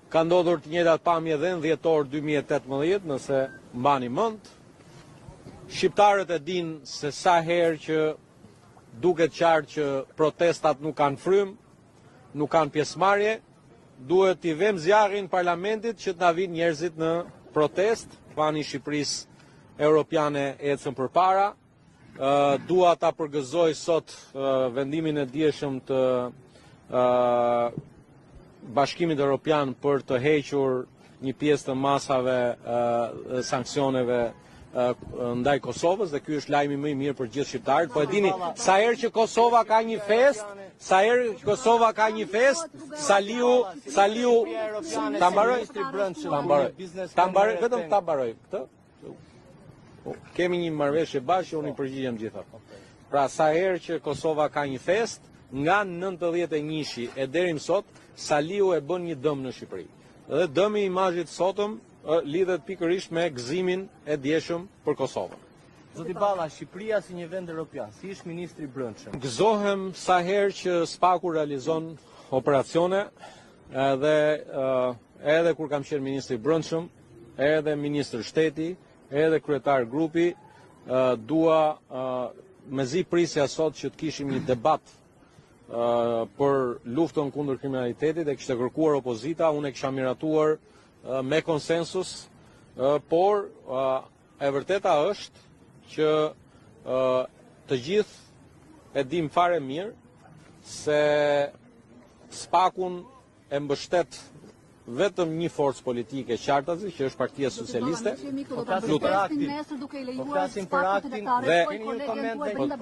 Ka ndodhur të njëjtat pamje dhe në dhjetor 2018, nëse mbani mend. Shqiptarët e dinë se sa herë që duket qartë që protestat nuk kanë frymë, nuk kanë pjesëmarrje, duhet t'i vëmë zjarrin parlamentit që të na vinë njerëzit në protestë. Plani i Shqipërisë Europiane ecën përpara. Dua ta përgëzoj sot vendimin e djeshëm të Bashkimit Europian për të hequr një pjesë të masave dhe sanksioneve ndaj Kosovës dhe ky është lajmi më i mirë për gjithë shqiptarët. Po e dini, sa herë që Kosova ka një festë, sa herë që Kosova ka një festë, Saliu, Saliu, ta mbaroj, ta mbaroj, ta mbaroj, vetëm ta mbaroj këtë. Po, kemi një marrëveshje bashkë që unë i përgjigjem gjitha. Pra sa herë që Kosova ka një festë, nga 91-shi e deri më sot, Saliu e bën një dëm në Shqipëri. Dhe dëmi i imazhit sotëm lidhet pikërisht me gëzimin e djeshëm për Kosovën. Zoti Balla, Shqipëria si një vend europian, si ish ministri i Brendshëm. Gëzohem sa herë që SPAK-u realizon operacione, edhe edhe kur kam qenë ministri i Brendshëm, edhe ministër shteti, edhe kryetar grupi, dua mezi prisja sot që të kishim një debat për luftën kundër kriminalitetit, e kishte kërkuar opozita, unë e kisha miratuar me konsensus, por e vërteta është që të gjithë e dimë fare mirë se SPAK-un e mbështet vetëm një forcë politike qartazi që është Partia Socialiste. Po flasim për aktin. Po flasim për aktin dhe keni një koment.